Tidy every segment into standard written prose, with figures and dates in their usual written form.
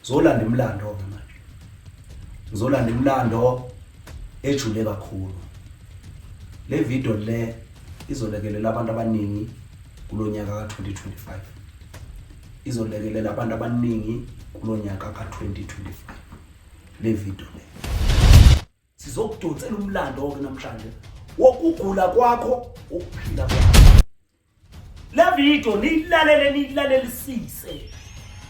Ngizolanda imilando-ke manje. Ngizolanda imilando ejule kakhulu. Le video le izolekelela abantu abaningi kulo nyaka ka-2025. Izolekelela abantu abaningi kulo nyaka ka-2025. Le video le. Sizokudonsela umlando-ke namhlanje wokugula kwakho, ukuphila kwakho. Le video niyilalele niyilalelisise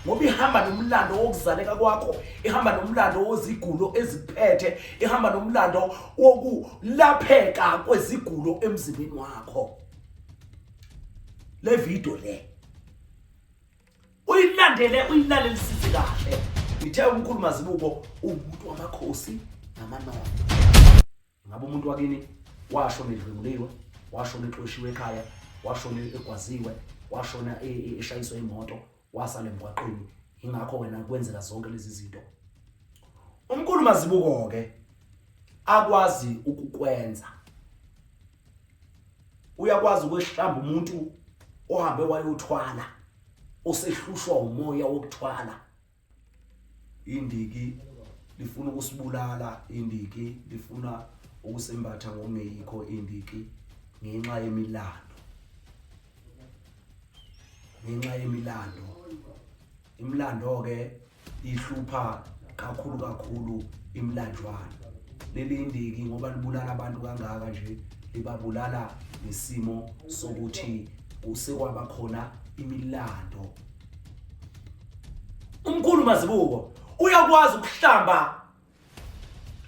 ngoba ihamba nomlando wokuzaleka kwakho, ihamba nomlando wezigulo ezikuphethe, ihamba nomlando wokulapheka kwezigulo emzimbeni wakho. Le video le uyilandele uyilalelisise kahle. Ngithe umkhulu Mazibuko uwumuntu wamakhosi namanono. Ngabe umuntu wakini washona edlwenguliwe, washona exoshiwe ekhaya, washona egwaziwe, washona e, e, eshayiswa imoto, wasala emgwaqeni. Ingakho wena kwenzeka zonke lezi zinto. Umkhulu Mazibuko ke akwazi ukukwenza. Uyakwazi ukwehlamba umuntu ohambe wayothwala osehlushwa umoya wokuthwala. Indiki lifuna ukusibulala, indiki lifuna ukusembatha ngokungeyikho indiki ngenxa yemilando. Ngenxa yemilando. Imilando-ke ihlupha kakhulu kakhulu imilanjwana. Leli indiki ngoba libulala abantu kangaka nje libabulala ngesimo sokuthi kusekwaba khona imilando. Umkhulu Mazibuko uyakwazi ukuhlamba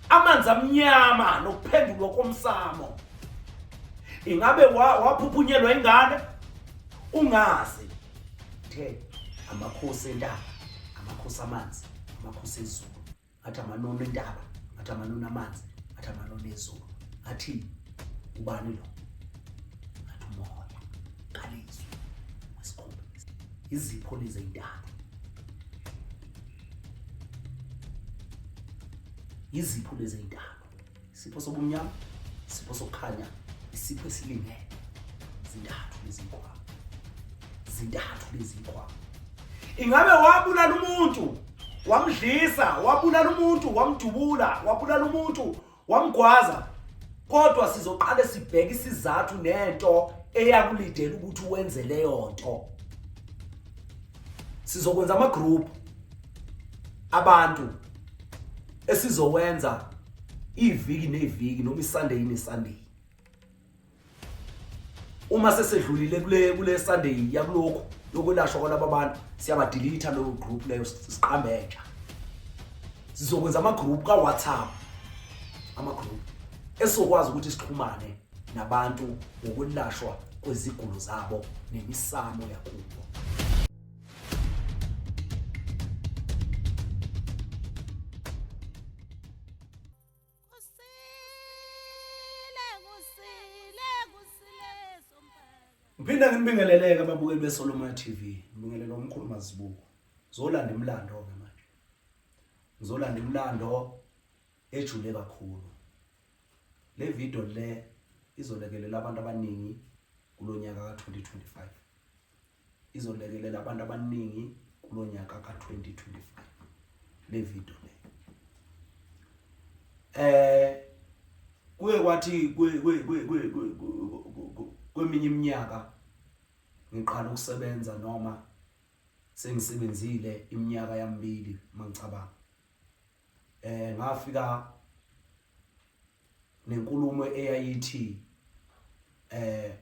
amanzi amnyama nokuphendulwa komsamo. Ingabe waphuphunyelwa ingane ungazi? The amakhosi entaba, amakhosi amanzi, amakhosi ezulu. Ngathi amanono entaba, ngathi amanono amanzi, ngathi amanono ezulu. Ngathi ubani lo? Ngathi umoya kalizwi wesikhombisa. Izipho lezi ey'ntathu. Izipho lezi ey'ntathu. Isipho sobumnyama, isipho sokukhanya, isipho esilingene. Zintathu lezi nkhwama. Zintathu lezi nkhwama. Ingabe wabulala umuntu, wamdlisa, wabulala umuntu, wamdubula, wabulala umuntu, wamgwaza. Kodwa sizoqale sibheke isizathu nento eyakulidela ukuthi wenze leyo nto. Sizokwenza ama group abantu esizowenza iviki neviki noma iSunday neSunday. Uma sesedlulile kule kule Sunday yakulokhu yokwelashwa kwalaba bantu siyabadilitha leyo group leyo siqambe entsha. Sizokwenza ama group ka WhatsApp ama group esizokwazi ukuthi sixhumane nabantu ngokwelashwa kwezigulo zabo nemisamo yakubo. Ngiphinde nginibingeleleke ababukeli beSolomoya TV. Ngibingelela umkhulu Mazibuko. Ngizolanda imilando-ke manje. Ngizolanda imilando ejule kakhulu. Le video le izolekelela abantu abaningi kulo nyaka ka-2025. Izolekelela abantu abaningi kulo nyaka ka-2025 le video le. Eh kuye kwathi kweminye iminyaka ngiqala ukusebenza noma sengisebenzile iminyaka yamibili mangicabanga eh ngafika nenkulumo eyayithi eh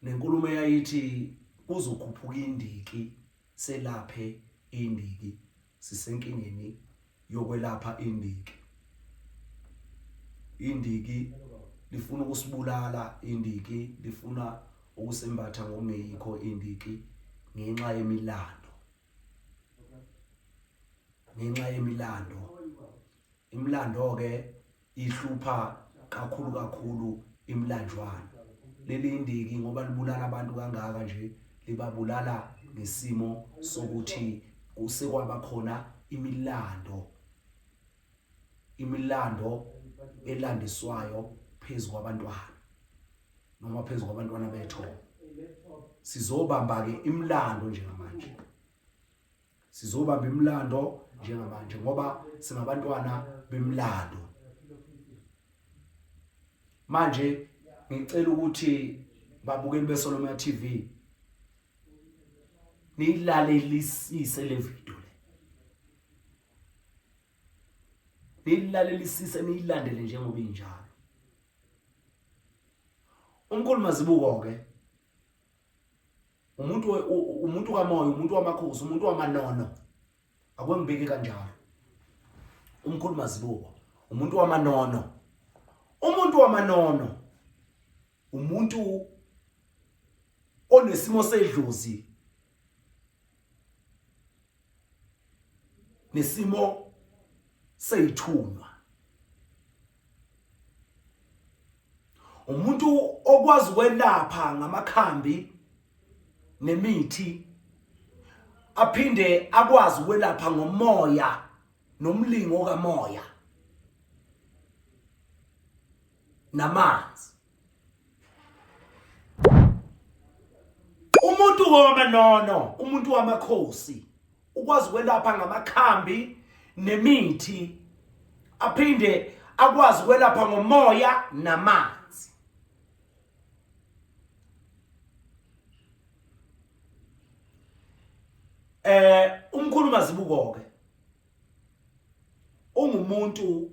nenkulumo eyayithi kuzokhuphuka indiki selaphe indiki sisenkingeni yokwelapha indiki indiki lifuna ukusibulala indiki lifuna ukusembatha ngokungeyikho indiki ngenxa yemilando ngenxa yemilando imilando ke ihlupha kakhulu kakhulu imilanjwana leli indiki ngoba libulala abantu kangaka nje libabulala ngesimo sokuthi kusekwaba khona imilando imilando elandiswayo phezu kwabantwana noma phezu kwabantwana bethu sizobamba ke imilando njengamanje. Sizobamba imilando njengamanje ngoba singabantwana bemilando. Manje ngicela ukuthi babukeli beSolomia TV nilalelisise le video le. Nilalelisise niyilandele njengoba injalo. Umkhulu Mazibuko ke umuntu umuntu kamoya umuntu wamakhosi umuntu wamanono akwengibeke kanjalo umkhulu mazibuko umuntu wamanono umuntu wamanono umuntu onesimo sedlozi nesimo seyithunywa umuntu okwazi ukwelapha ngamakhambi nemithi aphinde akwazi ukwelapha ngomoya nomlingo kamoya namanzi umuntu wamanono umuntu wamakhosi ukwazi ukwelapha ngamakhambi nemithi aphinde akwazi ukwelapha ngomoya namanzi eh umkhulu mazibuko ke ungumuntu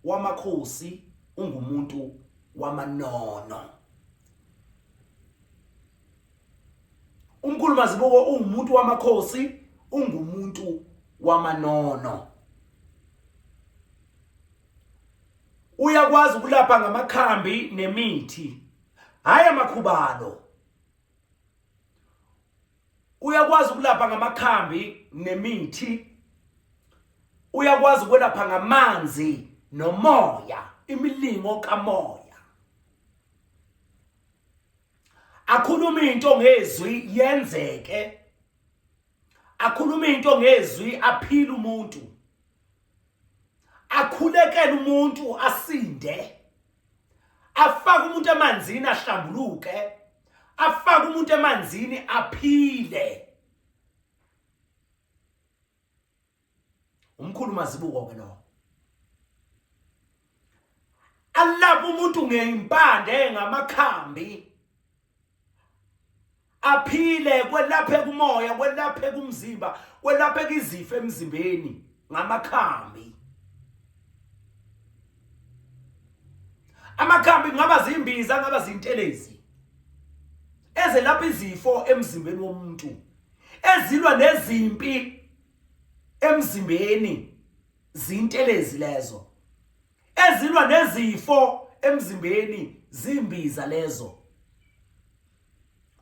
wamakhosi ungumuntu wamanono Umkhulu Mazibuko uwumuntu wamakhosi, ungumuntu wamanono. Uyakwazi ukulapha ngamakhambi nemithi, hhayi amakhubalo. Uyakwazi ukulapha ngamakhambi nemithi. Uyakwazi ukwelapha ngamanzi nomoya, imilingo kamoya. Akhuluma into ngezwi yenzeke. Akhuluma into ngezwi aphile umuntu. Akhulekele umuntu asinde. Afake umuntu emanzini ahlambuluke. Afake umuntu emanzini aphile. Umkhulu Mazibuko ke lo. Alapha umuntu ngeimpande ngamakhambi. Aphile kwelapheka umoya, kwelapheka umzimba, kwelapheka izifo emzimbeni ngamakhambi. Amakhambi kungaba zimbiza, ngaba zintelezi. Ezelapha izifo emzimbeni womuntu. Ezilwa nezimpi emzimbeni zintelezi lezo ezilwa nezifo emzimbeni zimbiza lezo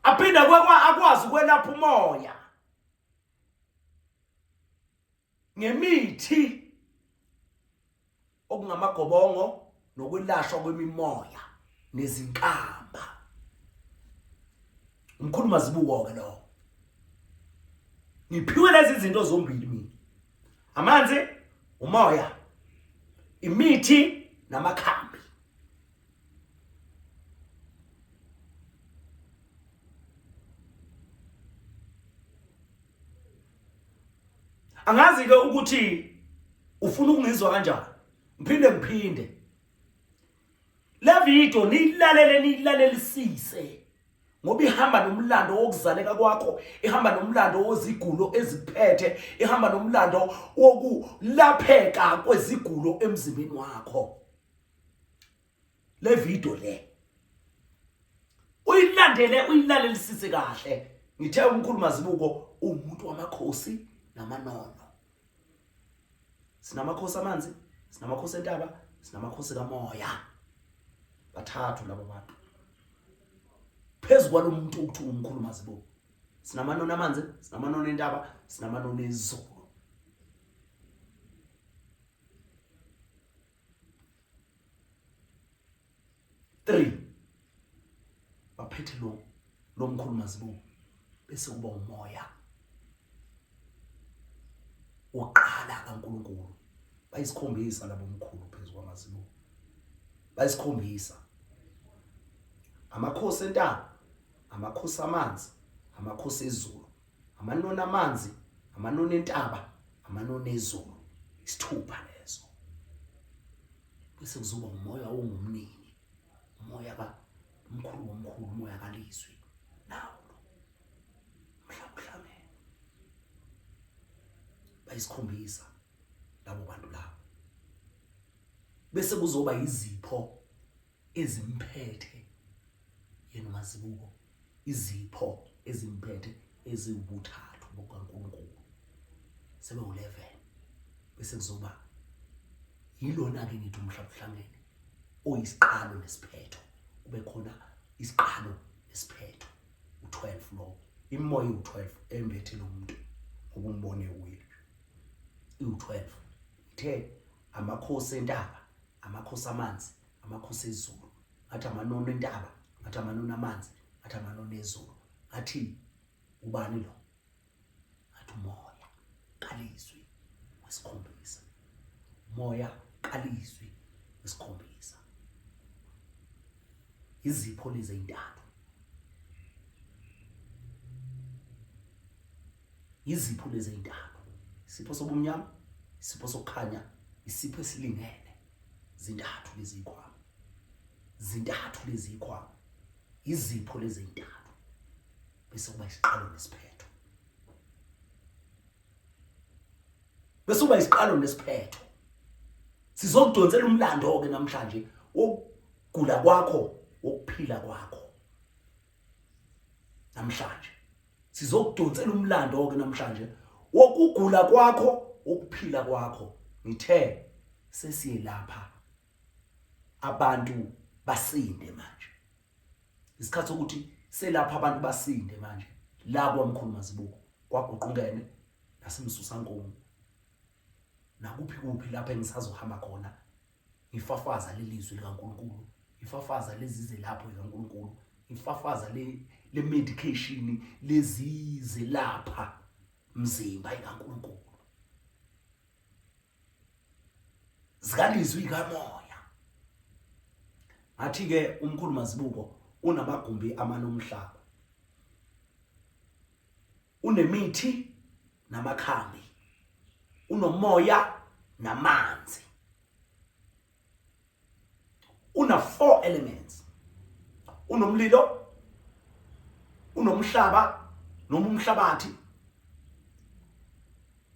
aphinde akwazi ukwelapha umoya ngemithi okungamagobongo nokwelashwa kwemimoya nezinkamba umkhulu mazibuko ke lowo ngiphiwe lezi zinto zombili mina amanzi umoya imithi namakhambi Angazi ke ukuthi ufuna ukungizwa kanjani. Ngiphinde ngiphinde. Le video niyilalele niyilalelisise ngoba ihamba nomlando wokuzaleka kwakho, ihamba nomlando wezigulo ezikuphethe, ihamba nomlando wokulapheka kwezigulo emzimbeni wakho. Le video le uyilandele uyilalelisise kahle ngithe umkhulu mazibuko uwumuntu wamakhosi namanono sinamakhosi amanzi sinamakhosi entaba sinamakhosi kamoya bathathu labo bantu phezu kwalomuntu ukuthi umkhulu mazibuko sinamanono amanzi sinamanono entaba sinamanono ezulu 3 baphethe lo lo mkhulu mazibuko bese kuba umoya wokuqala kaNkuluNkulu bayisikhombisa labo mkhulu phezu kwamazibuko bayisikhombisa amakhosi entaba amakhosi amanzi amakhosi ezulu amanoni amanzi Amanoni entaba, amanoni ezulu, isithupha leso. Bese kuzoba umoya ongumnini, umoya ka mkhulu womkhulu, umoya kalizwi nawo lo. Mhlaba uhlangene. Bayisikhombisa labo bantu labo. Bese kuzoba izipho ezimphethe yena uMazibuko izipho ezimphethe eziwubuthathu bukaNkulunkulu sebewu-11 bese kuzoba yilona-ke ngithi umhlaba uhlangene oyisiqalo nesiphetho kube khona isiqalo nesiphetho u-12 lowo imimoya iwu-12 embethe lo muntu ngoba umbone kuye iwu-12 ithe amakhosi entaba amakhosi amanzi amakhosi ezulu ngathi amanono entaba ngathi amanono amanzi ngathi amanono ezulu ngathi ubani lo ngathi umoya kalizwi wesikhombisa umoya kalizwi wesikhombisa izipho lezi ezintathu Yizipho lezi ezintathu. Isipho sobumnyama, isipho sokukhanya, isipho esilingene. Zintathu lezi zikhwama. Zintathu lezi zikhwama. Izipho lezi ezintathu. Bese kuba isiqalo nesiphetho. Bese kuba isiqalo nesiphetho. Sizokudonsela umlando ke namhlanje wokugula kwakho, wokuphila kwakho. Namhlanje Sizokudonsela umlando ke namhlanje wokugula kwakho, wokuphila kwakho. Ngithe sesiyelapha abantu basinde manje. Isikhathi sokuthi selapha abantu basinde manje la kwamkhulu Mazibuko kwaguqungene nasemsusankomo nakuphi kuphi lapha engisazohamba khona ngifafaza leli zwi likaNkulunkulu ngifafaza lezi zelapho likaNkulunkulu ngifafaza le le medication lezi zelapha mzimba ikaNkulunkulu zikalizwi kamoya ngathi ke umkhulu Mazibuko unamagumbi amanomhlaba unemithi namakhambi unomoya namanzi una four elements unomlilo unomhlaba noma umhlabathi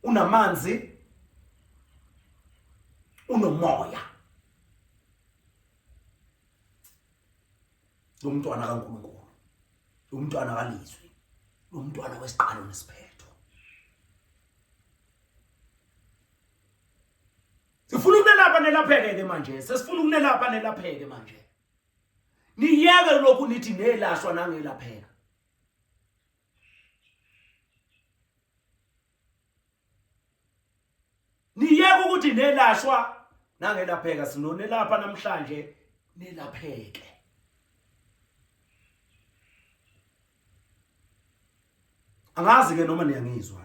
unamanzi unomoya lo mntwana kaNkulunkulu lo mntwana kalizwi lo mntwana wesiqalo nesiphetho sifuna ukunelapha nelapheke ke manje sesifuna ukunelapha nelapheke manje niyeke lokhu nithi nelashwa nangelapheka niyeke ukuthi nelashwa nangelapheka sinonelapha namhlanje nelapheke angazi ke noma niyangizwa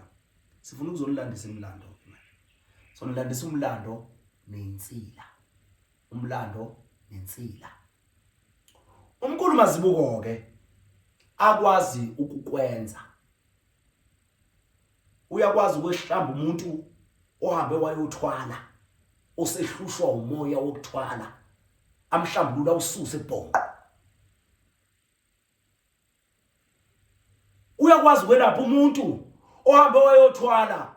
sifuna ukuzonilandisa imilando manje sonilandisa umlando nensila umlando nensila umkhulu mazibuko ke akwazi ukukwenza uyakwazi ukwehlamba umuntu ohambe wayothwala osehlushwa umoya wokuthwala amhlambulula ususe ibhonqo uyakwazi ukwelapha umuntu ohambe wayothwala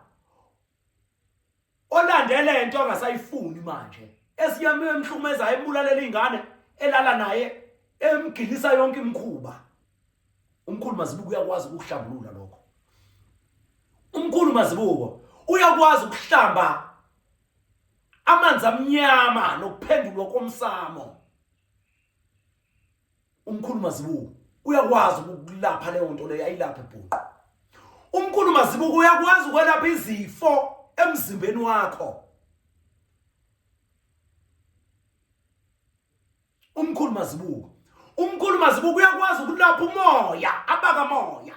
olandele into angasayifuni manje esiyami emhlukumezayo embulalela ingane elala naye emgilisa yonke imikhuba umkhulu mazibuko uyakwazi ukuhlambulula lokho umkhulu mazibuko uyakwazi ukuhlamba amanzi amnyama nokuphendulwa komsamo Umkhulu Mazibuko uyakwazi ukulapha leyo nto leyo ayilaphe bhuqu. Umkhulu Mazibuko uyakwazi ukwelapha izifo emzimbeni wakho. Umkhulu Mazibuko. Umkhulu Mazibuko uyakwazi ukulapha umoya, abakamoya.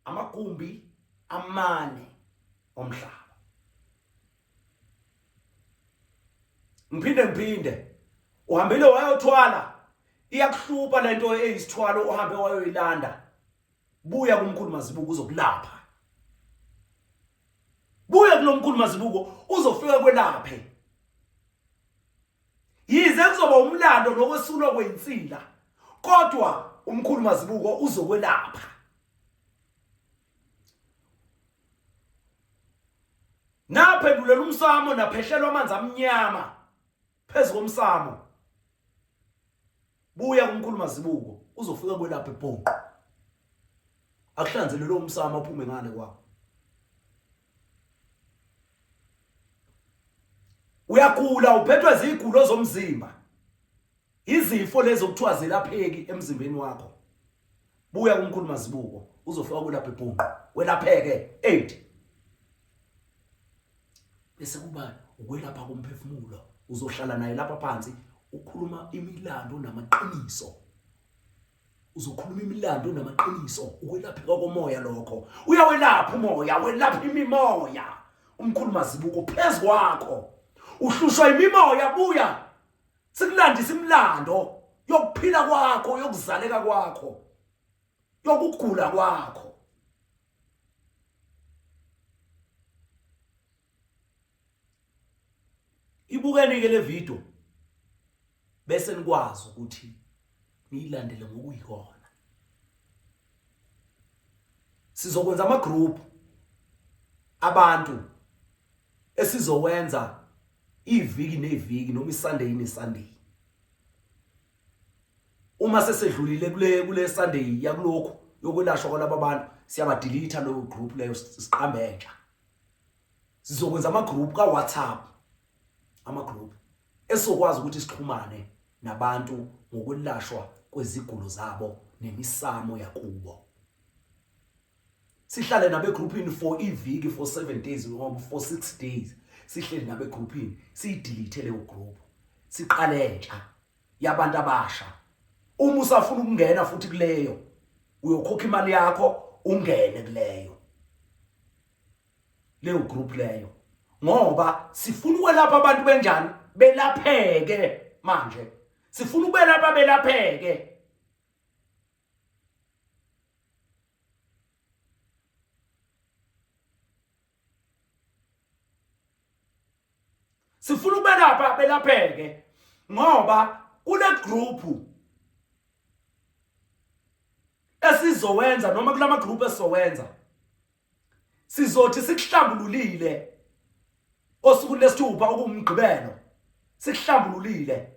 Amagumbi amane omhlaba. Ngiphinde ngiphinde uhambile wayothwala iyakuhlupha lento eyisithwalo uhambe wayoyilanda buya kumkhulu mazibuko uzokulapha. Buya kulomkhulu Mazibuko uzofika kwelaphe. Yize kuzoba umlando nokwesulwa kweyinsila kodwa umkhulu Mazibuko uzokwelapha. Naphendulela umsamo naphehlelwa amanzi amnyama phezu komsamo. Buya kumkhulu Mazibuko uzofika kwelapha ebhonqo. Akuhlanzele lo msamo aphume ngale kwawo. Uyagula uphethwe zigulo zomzimba. Izifo lezi okuthiwa zelapheki emzimbeni wakho. Buya kumkhulu Mazibuko uzofika kwelapha ebhonqo. Welapheke 8. Bese kuba ukwelapha komphefumulo uzohlala naye lapha phansi ukhuluma imilando namaqiniso. Uzokhuluma imilando namaqiniso ukwelapheka komoya lokho. Uyawelapha umoya, welapha imimoya. Umkhulu Mazibuko phezu kwakho. Uhlushwa imimoya buya. Sikulandisa imilando yokuphila kwakho, yokuzaleka kwakho, yokugula kwakho. Ibukeni ke le video bese nikwazi ukuthi niyilandele ngokuyikona. Sizokwenza ama group abantu esizowenza iviki neviki noma iSunday neSunday. Uma sesedlulile kule kule Sunday yakulokhu yokwelashwa kwalaba bantu siyabadilitha leyo group leyo siqambe entsha. Sizokwenza ama group ka WhatsApp ama group esizokwazi ukuthi sixhumane nabantu ngokwelashwa kwezigulo zabo nemisamo yakubo. Sihlale nabo egroupini for iviki for 7 days noma for 6 days sihleli nabo egroupini siyidelete leyo group siqale entsha yabantu abasha. Uma usafuna ukungena futhi kuleyo uyokhokha imali yakho ungene kuleyo leyo group leyo ngoba sifuna ukwelapha abantu benjani belapheke manje sifuna ukwelapha belapheke. Sifuna ukubelapha belapheke ngoba kule group esizowenza noma kulama group esizowenza sizothi sikuhlambululile osuku lesithupha okuwumgqibelo sikuhlambululile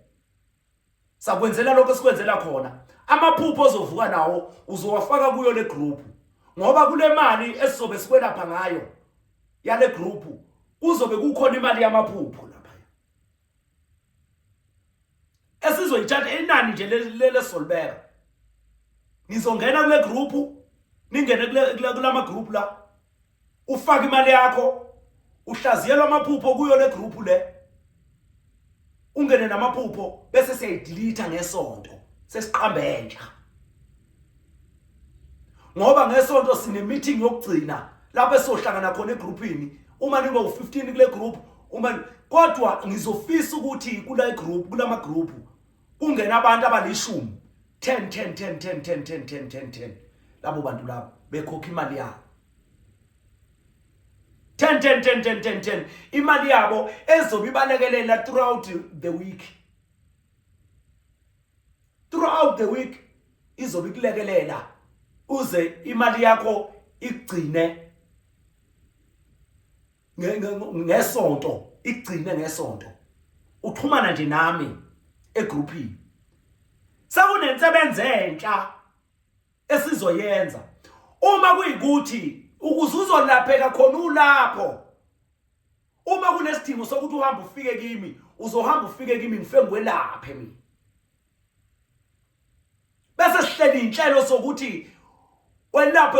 sakwenzela lokho esikwenzela khona amaphupho ozovuka nawo uzowafaka kuyo le group ngoba kule mali esizobe sikwelapha ngayo yale group kuzobe kukhona imali yamaphupho lapha esizoyithatha inani nje lesolibeka nizongena kule group ningene kule kulama group la ufake imali yakho uhlaziyelwa amaphupho kuyo le group le ungene namaphupho bese siyayidelete ngesonto sesiqambe entsha ngoba ngesonto sine meeting yokugcina lapho esizohlangana khona egroupini uma niba u15 kule group uma kodwa ngizofisa ukuthi kula group kulama group kungena abantu abalishumi 10 10 10 10 10 10 10 10 10 labo bantu labo bekhokha imali yabo 10 10 10 10 10 10 imali yabo ezobe ibalekelela throughout the week throughout the week izobe ikulekelela uze imali yakho igcine ngesonto igcine ngesonto uxhumana nje nami egroupini sekunensebenzo entsha esizoyenza uma kuyikuthi ukuze uzolapheka khona ulapho uma kunesidingo sokuthi uhambe ufike kimi uzohamba ufike kimi ngifike ngikwelaphe mina bese sihleli inhlelo sokuthi welaphe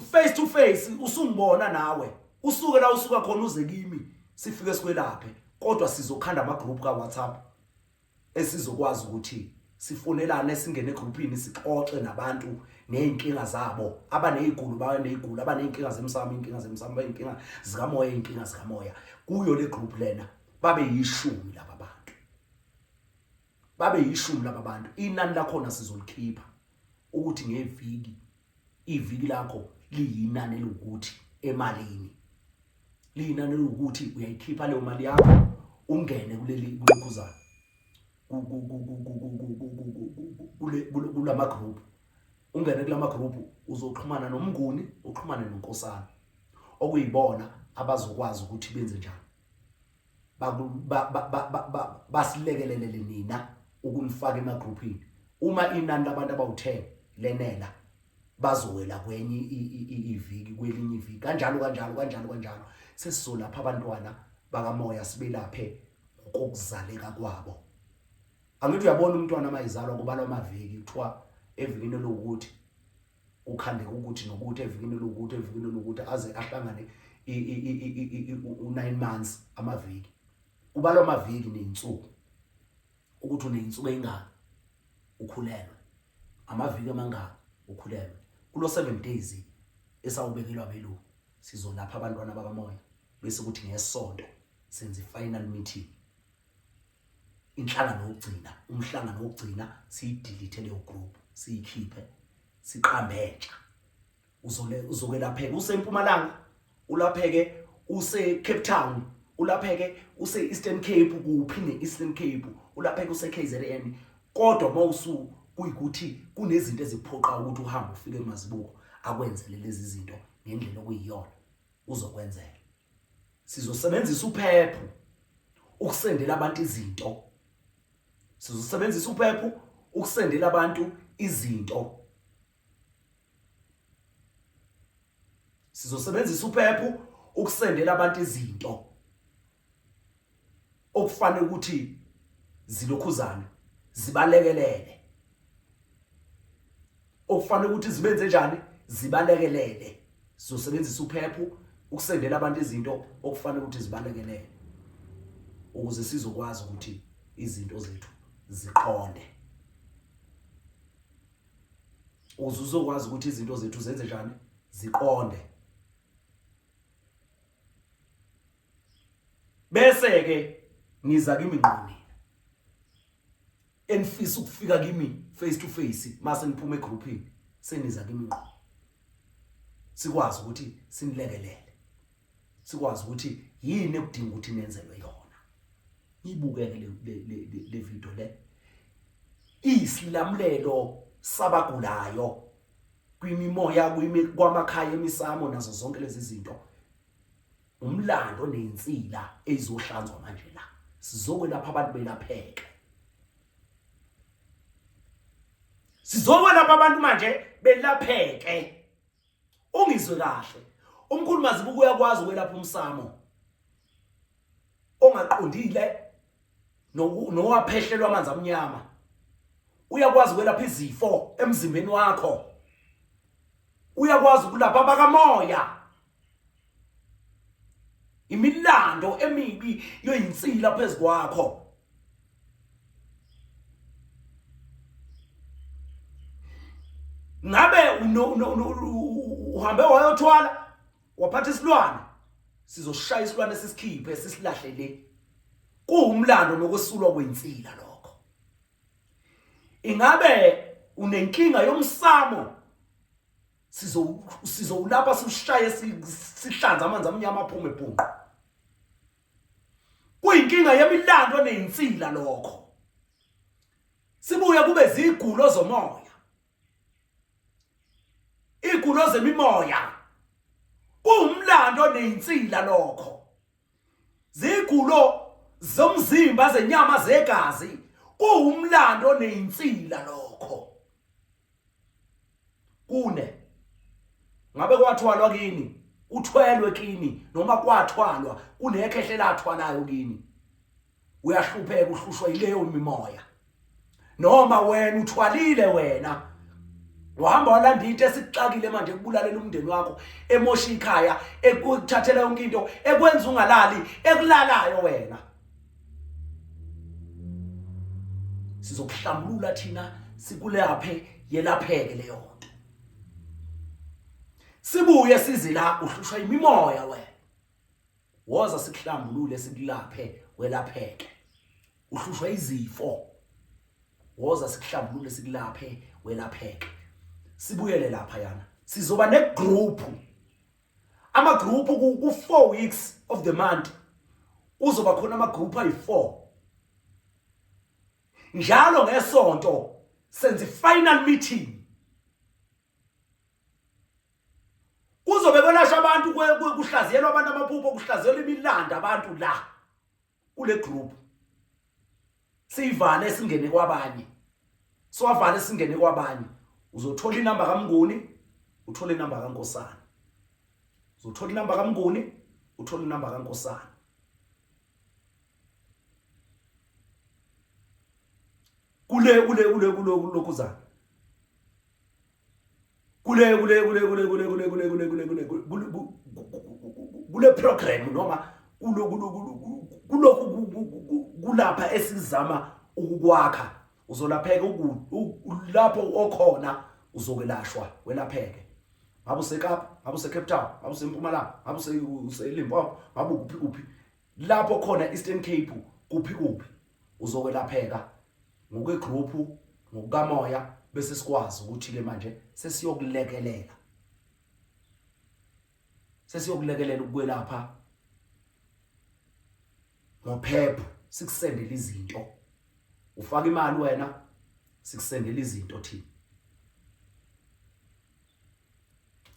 face to face usungibona nawe usuke la usuka khona uze kimi sifike sikwelaphe kodwa sizokhanda ama group ka WhatsApp esizokwazi ukuthi sifonelane singene egroupini sixoxe nabantu nezinkinga zabo abanezigulo banezigulo abanezinkinga zemsamo inkinga zemsamo inkinga zikamoya inkinga zikamoya kuyo le group lena babe yishumi laba bantu babe yishumi laba bantu inani lakhona sizolikhipha ukuthi ngeviki iviki lakho liyinani eliwukuthi emalini. Liyinani eliwukuthi uyayikhipha leyo mali yakho ungene kuleli kulokhuzana kulama group ungene kulama group uzoxhumana noMnguni uxhumane noNkosana okuyibona abazokwazi ukuthi benze njani basilekelelele nina ukunifaka emagroupini uma inani labantu abawu-10 lenela bazowela kwenye iviki kwelinye iviki kanjalo kanjalo kanjalo kanjalo sesizolapha abantwana bakamoya sibelaphe ngokuzaleka kwabo angithi uyabona umntwana mayizalwa kubalwa amaviki kuthiwa evikini lokuthi kukhandeka ukuthi nokuthi evikini lokuthi evikini lokuthi aze ahlangane u-9 months amaviki kubalwa amaviki nezinsuku ukuthi uneyinsuku eyingaki ukhulelwe amaviki amangaki ukhulelwe kulo 7 days esawubekelwa belungu sizolapha abantwana bakamoya bese kuthi ngesonto senza i-final meeting inhlangano yokugcina umhlangano wokugcina siyidelete leyo group siyikhiphe siqambe entsha uzole uzokelapheka usempumalanga ulapheke use Cape Town ulapheke use Eastern Cape kuphi ne Eastern Cape ulapheke use KZN kodwa mawusu kuyikuthi kunezinto eziphoqa ukuthi uhambe ufike kumazibuko akwenzele lezi zinto ngendlela okuyiyona uzokwenzela sizosebenzisa uphephu ukusendela abantu izinto sizosebenzisa uphephu ukusendela abantu izinto sizosebenzisa uphephu ukusendela abantu izinto okufanele ukuthi zilokhuzane zibalekelele okufanele ukuthi zibenze njani zibalekelele sizosebenzisa uphephu ukusendela abantu izinto okufanele ukuthi zibalekelele ukuze sizokwazi ukuthi izinto zethu ziqonde ukuze uzokwazi ukuthi izinto zethu zenze njani ziqonde bese ke niza kimi ngqo nina enifisa ukufika kimi face to face mase niphuma egroupini seniza kimi ngqo sikwazi ukuthi sinilekelele sikwazi ukuthi yini ekudinga ukuthi nenzelwe yona Ibukeke le le video le. Isilamulelo sabagulayo kwimimoya kwimi kwamakhaya emisamo nazo zonke lezi zinto. Umlando nensila ezizohlanzwa manje la. Sizokwelapha abantu belapheke. Sizokwelapha abantu manje belapheke. Ungizwe kahle. Umkhulu Mazibuko uyakwazi ukwelapha umsamo. Ongaqondile nowaphehlelwa amanzi amnyama uyakwazi ukwelapha izifo emzimbeni wakho uyakwazi ukulapha abakamoya imilando emibi yoyinsila phezu kwakho ngabe uhambe wayothwala waphatha isilwane sizoshaya isilwane sisikhiphe sisilahle le kuwumlando nokwesulwa kwensila lokho ingabe unenkinga yomsamo sizo sizowulapha siwushaye sihlanze amanzi amnyama aphume bhunqu kuyinkinga yemilando neyinsila lokho sibuye kube zigulo zomoya igulo zemimoya kuwumlando neyinsila lokho zigulo zomzimba zenyama zegazi kuwumlando neyinsila lokho kune ngabe kwathwalwa kini uthwelwe kini noma kwathwalwa kunekhehle lathwalayo kini uyahlupheka uhlushwa yileyo mimoya noma wena uthwalile wena wahamba walanda into esikuxakile manje ekubulalela umndeni wakho emosha ikhaya ekuthathela yonke into ekwenza ungalali ekulalayo wena sizokuhlambulula thina sikulaphe yelapheke leyo nto sibuye sizila uhlushwa imimoya wena woza sikuhlambulule sikulaphe welapheke uhlushwa izifo woza sikuhlambulule sikulaphe welapheke sibuyele lapha yana sizoba negroup Ama group ku 4 weeks of the month uzoba khona ama group ayi4. Njalo ngesonto senza final meeting. Kuzobe kwelashwa abantu, kuhlaziyelwa abantu amaphupho, kuhlaziyelwa imilando abantu la kule group. Siyivale singene kwabanye, siwavale singene kwabanye. Uzothola inamba kaMnguni, uthole inamba kaNkosana. Uzothola inamba kaMnguni, uthole inamba kaNkosana. Kule kule kule kulokhuzana kule kule kule kule kule kule kule kule kule kule kule program noma kulokhu kulapha esizama ukukwakha. Uzolapheka lapho okhona, uzokwelashwa welapheke. Ngabe useKapa, ngabe useCape Town, ngabe useMpumalanga, ngabe useLimpopo, ngabe ukuphi kuphi lapho khona, Eastern Cape, kuphi kuphi, uzokwelapheka ngokwegroup ngokukamoya, bese sikwazi ukuthi ke manje sesiyokulekelela ukwelapha ngophepho, sikusendela izinto. Ufaka imali wena, sikusendela izinto thina.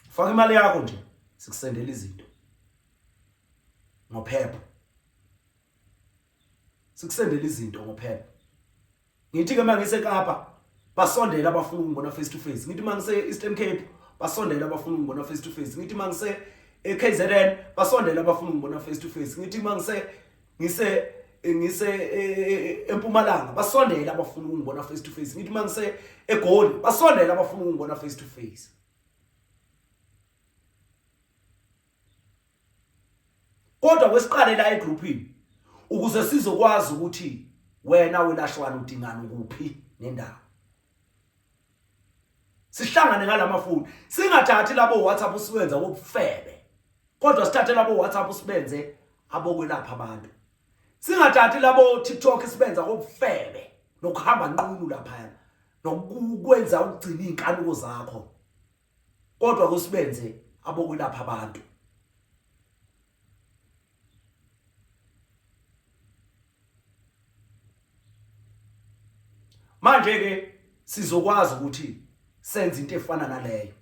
Ufaka imali yakho nje, sikusendela izinto ngophepho, sikusendela izinto ngophepho. Ngithi ke mangise Kapa, basondela abafuna ukungibona face to face. Ngithi mangise Eastern Cape, basondela abafuna ukungibona face to face. Ngithi mangise eKZN, basondela abafuna ukungibona face to face. Ngithi mangise ngise ngise eMpumalanga, basondela abafuna ukungibona face to face. Ngithi mangise eGoli, basondela abafuna ukungibona face to face. Kodwa kwesiqale la egroupini ukuze sizokwazi ukuthi wena welashwana udingana kuphi nendawo, sihlangane ngalamafoni, singathathi labo WhatsApp usiwenza wobufebe, kodwa sithathe labo WhatsApp sibenze abokwelapha abantu. Singathathi labo TikTok sibenza wobufebe nokuhamba nqunu lapha nokukwenza ukugcina izinkanuko zakho, kodwa kusibenze abokwelapha abantu. Manje ke sizokwazi ukuthi senze into efana naleyo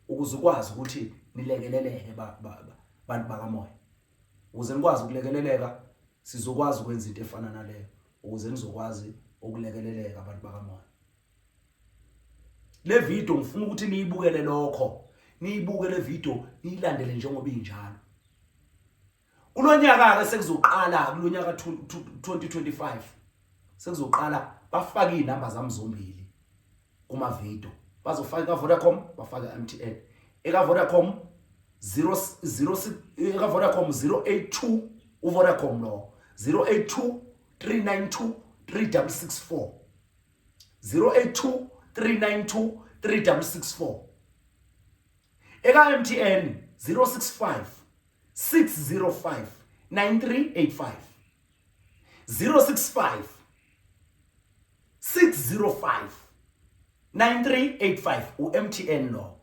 ukuze ukwazi ukuthi nilekeleleke bantu bakamoya. Ukuze nikwazi ukulekeleleka, sizokwazi ukwenza into efana naleyo ukuze nizokwazi ukulekeleleka abantu bakamoya. Le video ngifuna ukuthi niyibukele lokho, niyibuke le video, niyilandele njengoba injalo. Kulonyaka ke sekuzoqala, kulonyaka 2025 sekuzoqala bafake izinamba zami zombili kuma video. Bazofaka ka Vodacom, bafake MTN. Eka Vodacom 00, eka Vodacom 082, uVodacom lo 082 392 3664, 082 392 3664. Eka MTN 065 605 9385, 065 605 9385 uMTN lo.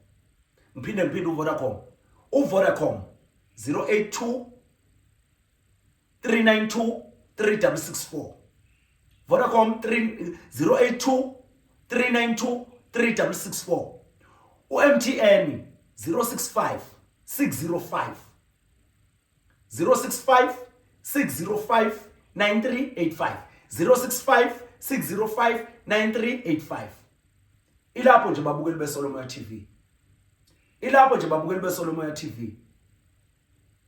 Ngiphinde uVodacom, uVodacom 082 392 3664, Vodacom 082 392 3664. uMTN 065 605, 065 605 9385, 065 605 9385. Ilapho nje babukeli beSolomoya TV, ilapho nje babukeli beSolomoya TV.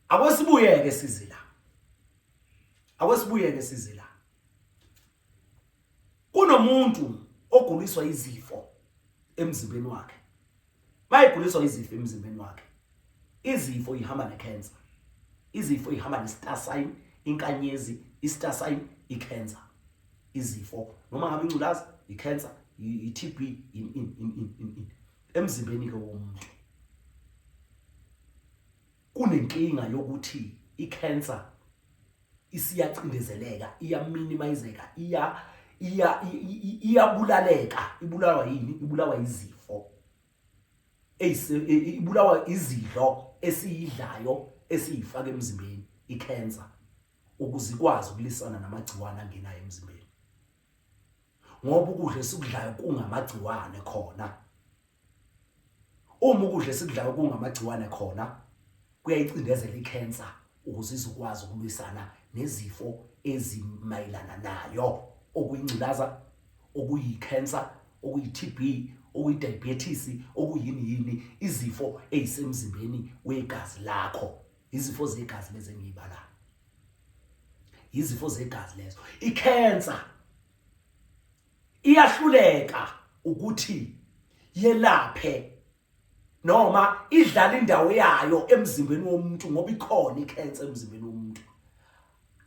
Akwesibuyeke size la, akwesibuyeke size la. Kunomuntu oguliswa izifo emzimbeni wakhe. Mayiguliswa izifo emzimbeni wakhe, izifo ihamba necancer, izifo ihamba ne-star sign, inkanyezi, i-star sign, i-cancer. Izifo noma ngabe ingculazi, i-cancer, i-TB, in in in in in emzimbeni ke womuntu kunenkinga yokuthi i-cancer isiyacindezeleka, iyaminimizeka, iya iya iyabulaleka. Ibulawa yini? Ibulawa izifo, ibulawa izidlo. esiyidlayo esiyifaka emzimbeni i-cancer ukuze ikwazi ukulisana namagciwane angenayo emzimbeni ngoba ukudla esikudlayo kungamagciwane khona uma ukudla esikudlayo kungamagciwane khona kuyayicindezela i-cancer ukuze izokwazi ukulwisana nezifo ezimayelana nayo okuyingculaza okuyi-cancer okuyi-TB okuyi-diabetes okuyini yini izifo ezisemzimbeni wegazi lakho izifo zegazi lezi engiyibalayo izifo zegazi lezo i-cancer iyahluleka ukuthi yelaphe noma idlala indawo yayo emzimbeni womuntu ngoba ikhona i-cancer emzimbeni womuntu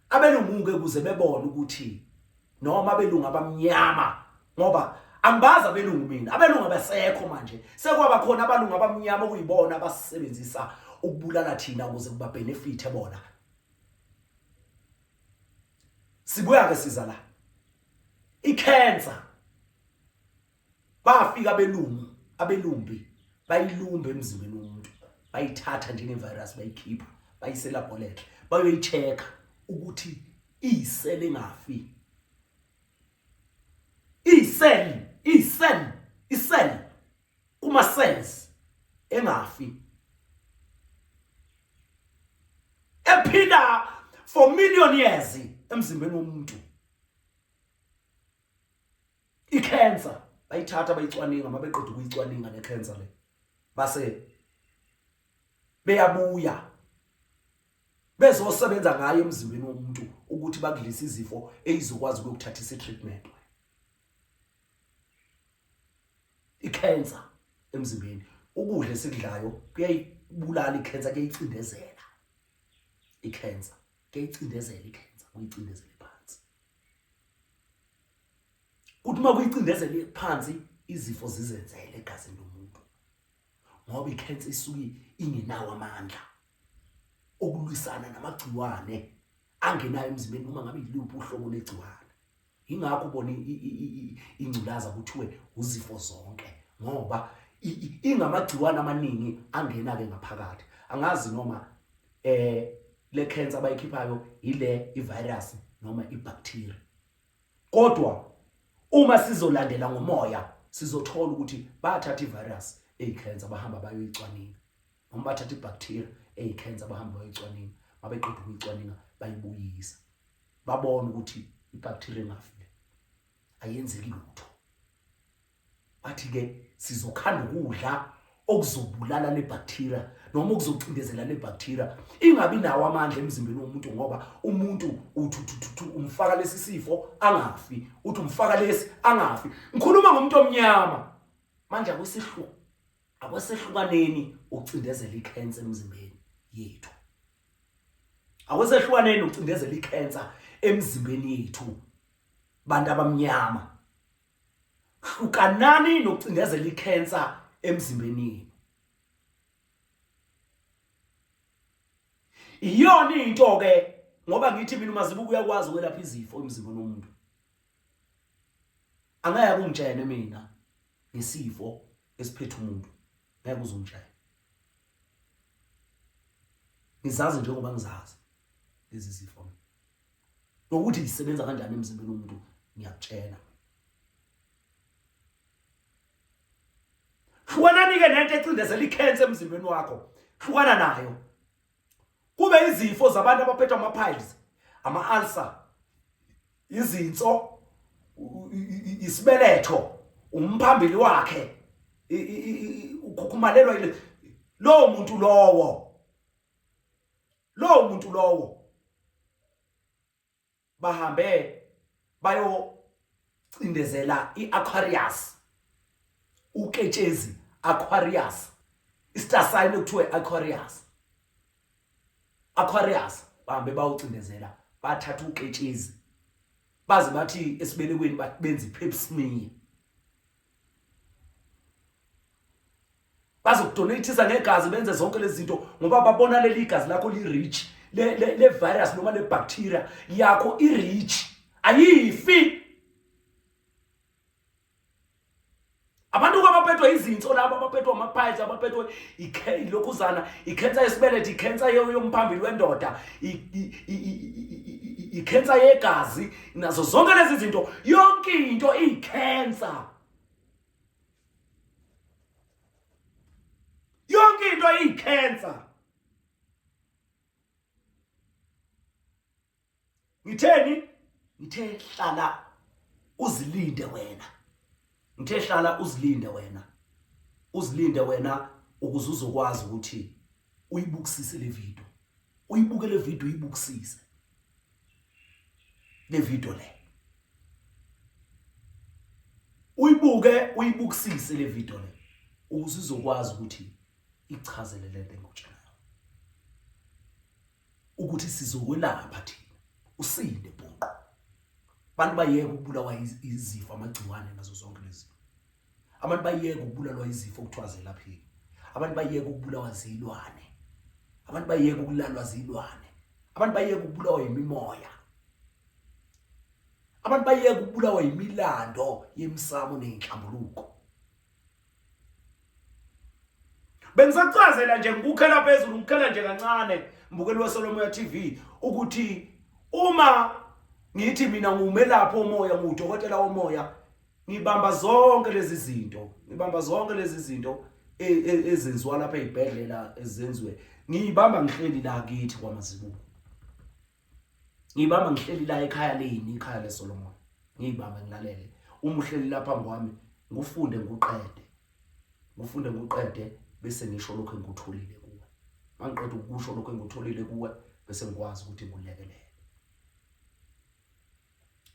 abelungu-ke ukuze bebone ukuthi noma abelungu abamnyama ngoba angibazi abelungu mina abelungu abasekho manje sekwaba khona abalungu abamnyama okuyibona abasebenzisa ukubulala thina ukuze kuba benefit bona sibuya ke siza la icancer bafika abelungu abelumbi bayilumba emzimbeni womuntu bayithatha njengevirus bayikhipha bayise laboratory bayoyi-check-a ukuthi iyisele engafi iyisel iyisel isel kuma-cells engafi ephila for million years emzimbeni womuntu i-cancer bayithatha bayicwaninga mabeqeda ukuyicwaninga le cancer le base beyabuya bezosebenza ngayo emzimbeni womuntu ukuthi bakudlise izifo eyizokwazi ukuyokuthathisa i-treatment i-cancer emzimbeni ukudla esikudlayo kuyayibulala i-cancer kuyayicindezela i-cancer kuyayicindezela i-cancer kuyicindezele phansi kuthi uma kuyicindezele phansi izifo zizenzele egazini lomuntu ngoba i-cancer isuke ingenawo amandla okulwisana namagciwane angenayo emzimbeni noma ngabe yiluphi uhlobo lwegciwane Ingakho ubona ingculaza kuthiwe uzifo zonke ngoba ingamagciwane amaningi angena ke ngaphakathi. Angazi noma eh le cancer abayikhiphayo ile ivirus noma ibacteria. Kodwa uma sizolandela ngomoya sizothola ukuthi bathatha ivirus eyicancer bahamba bayoyicwaninga noma bathatha ibacteria eyicancer bahamba bayoyicwaninga mabeqeda ukuyicwaninga bayibuyisa babona ukuthi ibacteria engafi le ayenzeki lutho bathi ke sizokhanda ukudla okuzobulala le bacteria noma okuzocindezela le bacteria ingabi nawo amandla emzimbeni womuntu ngoba umuntu uthi umfaka lesi sifo angafi uthi umfaka lesi angafi ngikhuluma ngomuntu omnyama manje akusihlu akwesehlukaneni ucindezela ikhensa emzimbeni yethu Akwesehlukaneni ucindezela ikhensa emzimbeni yethu bantu abamnyama. Hlukanani nokucindezela ikhensa emzimbeni yenu. Iyona into ke ngoba ngithi mina uMazibuko uyakwazi ukwelapha izifo emzimbeni womuntu. Angeke ungitshene mina ngesifo esiphethe umuntu. Ngeke uzungitshele. Ngizazi njengoba ngizazi lezi zifo. Nokuthi zisebenza kanjani emzimbeni womuntu ngiyakutshela. Hlukanani-ke nento ecindezela ikhensa emzimbeni wakho. Hlukana nayo. Kube izifo zabantu abaphethwe ama-piles, ama-ulcer, izinso, isibeletho, umphambili wakhe, ukhukhumalelwa yile lowo muntu lowo. Lowo muntu lowo bahambe bayocindezela i-Aquarius uketshezi Aquarius istar sign ekuthiwa Aquarius Aquarius bahambe bawucindezela bathatha uketshezi baze bathi esibelekweni benza i-pap smear bazokudonatisa ngegazi benze zonke lezi zinto ngoba babona leli gazi lakho li-rich le, le, le virus noma le bacteria yakho i-rich ayifi abantu kwabaphethwe abaphethwe izinso laba abaphethwe ama-piles abaphethwe ilokhuzana ikhensa yesibeletho ikhensa yomphambili wendoda ikhensa yegazi nazo zonke lezi zinto yonke into iyikhensa yonke into iyikhensa Ngitheni? Ngithe hlala uzilinde wena. Ngithe hlala uzilinde wena. Uzilinde wena ukuze uzokwazi ukuthi uyibukisise le video. Uyibuke le video uyibukisise. Le video le. Uyibuke uyibukisise le video le ukuze uzokwazi ukuthi ichazele lento engikutshela ukuthi sizokwelapha thina usinde bhonqo abantu bayeke ukubulawa izifo amagciwane nazo zonke lezi abantu bayeke ukubulalwa izifo okuthiwa zelapheki abantu bayeke ukubulawa zilwane abantu bayeke ukulalwa zilwane abantu bayeke ukubulawa yimimoya abantu bayeke ukubulawa yimilando yemsamo nezinhlambuluko Bengisachazela nje ngikukhela phezulu ngikhela nje kancane mbukeli weSolomoya TV ukuthi uma ngithi mina ngumelaphi womoya ngudokotela womoya ngibamba zonke lezi zinto ngibamba zonke lezi zinto e, e, ezenziwa lapha ezibhedlela ezenziwe ngiyibamba ngihleli la kithi kwamazibuko ngiyibamba ngihleli la ekhaya lini ikhaya leSolomon ngiyibamba ngilalele uma uhleli lapha ngwami ngufunde nguqede ngufunde nguqede bese ngisho lokho engikutholile kuwe mangiqeda ukusho lokho engikutholile kuwe bese ngikwazi ukuthi ngikulekelele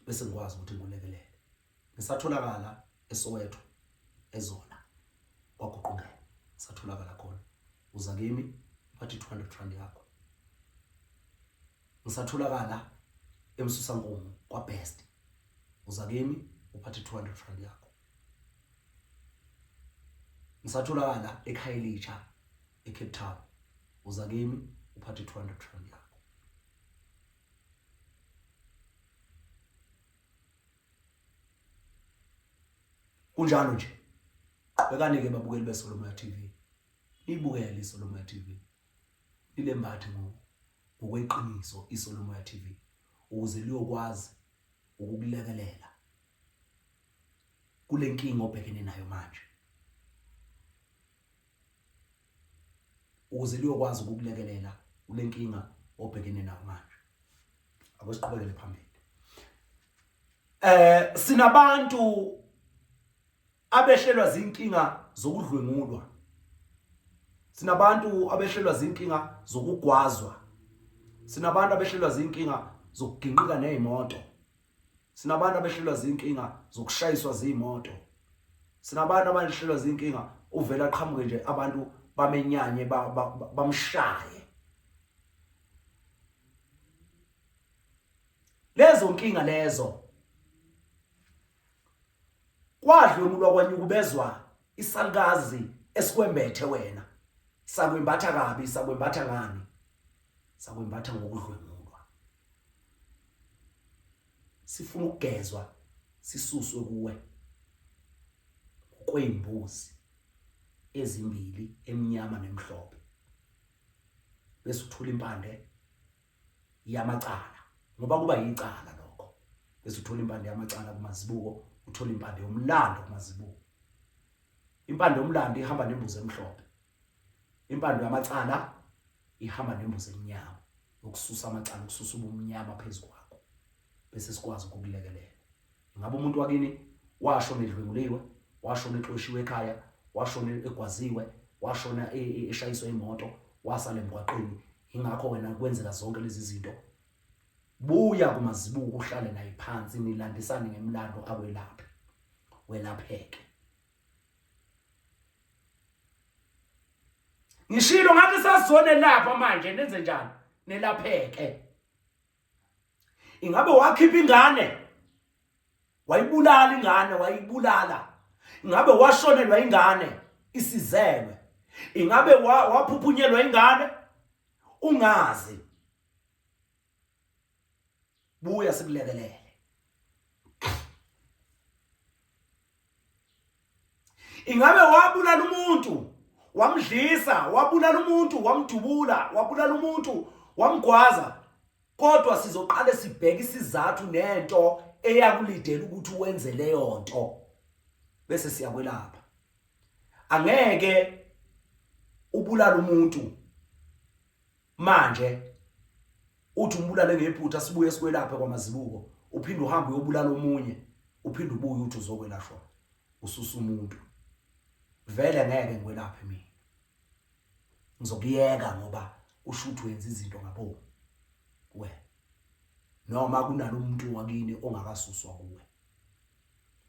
bese ngikwazi ukuthi ngikulekelele ngisatholakala eSoweto eZola kwaGuqungela satholakala khona uza kimi uphathe 200 rand yakho ngisatholakala emsusankomo kwaBest uza kimi uphathe 200 rand yakho ngisatholakala eKhayelitsha eCape Town uza kimi uphathe 200 rand yakho kunjalo nje qhubekani-ke babukeli besolomoya TV niyibukele isolomoya TV nilembathe ngokweqiniso isolomoya TV ukuze liyokwazi ukukulekelela kule nkinga obhekene nayo manje ukuze liyokwazi ukukulekelela kule nkinga obhekene nayo manje ake siqhubekele phambili eh sinabantu abehlelwa zinkinga zokudlwengulwa sinabantu abehlelwa zinkinga zokugwazwa sinabantu abehlelwa zinkinga zokuginqika nezimoto sinabantu abehlelwa zinkinga zokushayiswa zimoto sinabantu abehlelwa zinkinga uvela aqhamuke nje abantu bamenyanye bamshaye lezo nkinga lezo kwadlwengulwa kwanyukubezwa isalukazi esikwembethe wena sakwembatha kabi sakwembatha ngani sakwembatha ngokudlwengulwa sifuna ukugezwa sisuswe kuwe ngokweyimbuzi ezimbili emnyama nemhlophe bese uthola impande yamacala ngoba kuba yicala lokho bese uthola impande yamacala kumazibuko uthola impande yomlando kumazibuko impande yomlando ihamba nembuzi emhlophe impande yamacala ihamba nembuzi emnyama ukususa amacala ukususa ubumnyama phezu kwakho bese sikwazi ukukulekelela Ingabe umuntu wakini washona edlwenguliwe, washona exoshiwe ekhaya, washona egwaziwe, washona e, e, eshayiswa imoto, wasala emgwaqeni, ingakho wena kwenzeka zonke lezi zinto. Buya kumazibuko uhlale naye phansi nilandisane ngemlando akwelaphe. Welapheke. Ngishilo ngathi sasizonelapha manje nenze njani? Nelapheke. Ingabe wakhipha ingane wayibulala ingane wayibulala ingabe washonelwa ingane isizelwe ingabe waphuphunyelwa ingane ungazi buya sikulekelele. Ingabe wabulala umuntu wamdlisa, wabulala umuntu wamdubula, wabulala umuntu wamgwaza? Kodwa sizoqale sibheke isizathu nento eyakulidela ukuthi wenze leyo nto bese siyakwelapha. Angeke ubulala umuntu manje uthi umbulale ngephutha sibuye sikwelaphe kwamazibuko uphinde uhambe uyobulala omunye uphinde ubuye uthi uzokwelashwa ususa umuntu vele ngeke ngikwelaphe mina ngizokuyeka ngoba usho ukuthi wenza izinto ngabomu wena noma kunalo muntu wakini ongakasuswa kuwe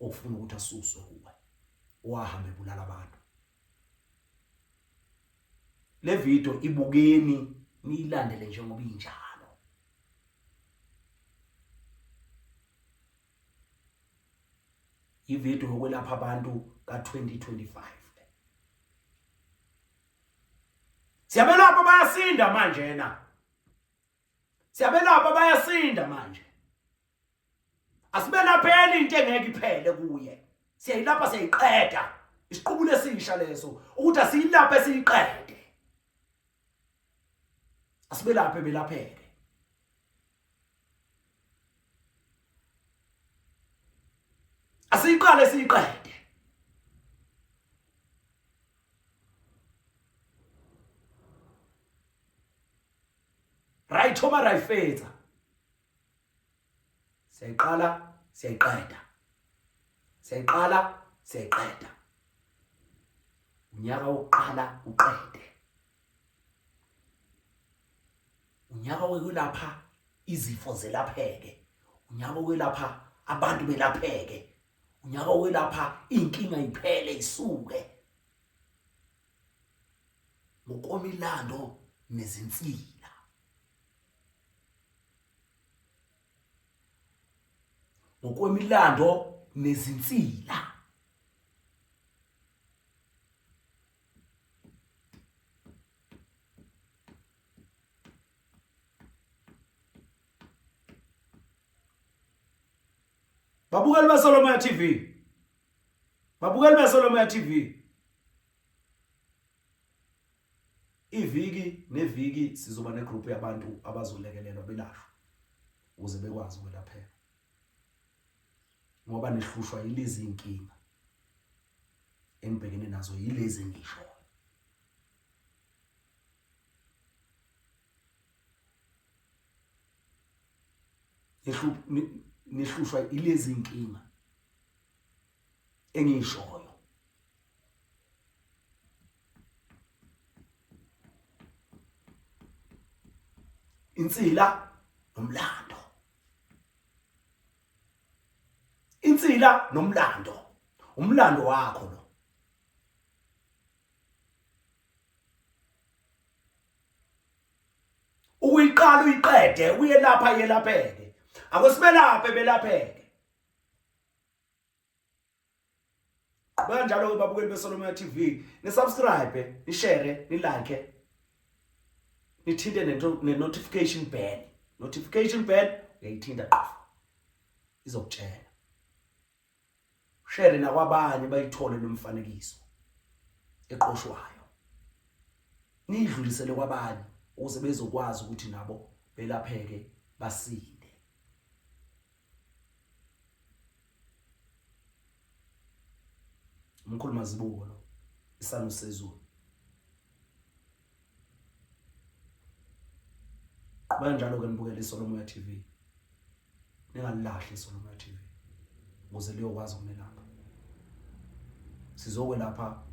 okufuna ukuthi asuswe kuwe owahambe ebulala abantu. Le video ibukeni niyilandele njengoba injalo. Ivideo yokwelapha abantu ka-2025. Siyabelapha bayasinda manje na. Siyabelapha bayasinda manje. Asibelapheli into engeke iphele kuye. Siyayilapha siyayiqeda. Isiqubulo esisha leso ukuthi asiyilaphe siyiqede. Asibelaphe belapheke. Asiyiqale siyiqede. Rayithoma rayifetsa. Siyayiqala siyayiqeda. Siyayiqala siyayiqeda. Unyaka wokuqala uqede. Unyaka wokulapha izifo zelapheke. Unyaka wokwelapha abantu belapheke. Unyaka wokwelapha inkinga iphele isuke. Ngokomilando nezinsila. Ngokwemilando nezinsila. Babukeli beSolomoya TV. Babukeli beSolomoya TV. Iviki neviki sizoba negroup yabantu abazolekelelwa belashwe ukuze bekwazi ukwelapheka. Ngoba nihlushwa yilezi inkinga engibhekene nazo yilezi engishoyo. Nihlushwa ilezi inkinga engiyishoyo. Insila nomlando. Insila nomlando. Umlando wakho lo. Ukuyiqala uyiqede uyelapha yelapheke. Akusibelaphe belapheke. Qhubeka njalo ke babukeli beSolomoya TV, ni subscribe, ni share, ni like. Nithinte ne notification bell. Notification bell uyayithinta qha. Izokutshela. Share nakwabanye bayithole lo mfanekiso eqoshwayo. Niyidlulisele kwabanye ukuze bezokwazi ukuthi nabo belapheke basinde. Umkhulu Mazibuko lo isanu sezulu. Qhubeka njalo ke nibukele iSolomoya TV. Ningalilahli iSolomoya TV ukuze liyokwazi ukunelapha. Sizokwelapha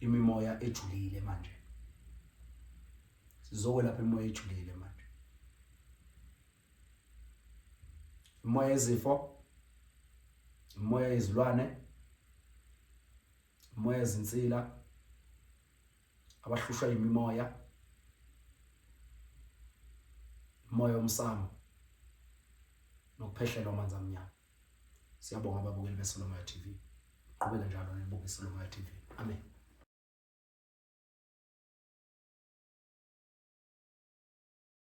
imimoya ejulile manje. Sizokwelapha imimoya ejulile manje. Imoya yezifo, imoya yezilwane, imoya yezinsila, abahlushwa yimimoya, imoya yomsamo nokuphehlelwa amanzi amnyama. Siyabonga ababukeli beSolomoya TV. Qhubeke njalo nibuke iSolomoya TV. Amen.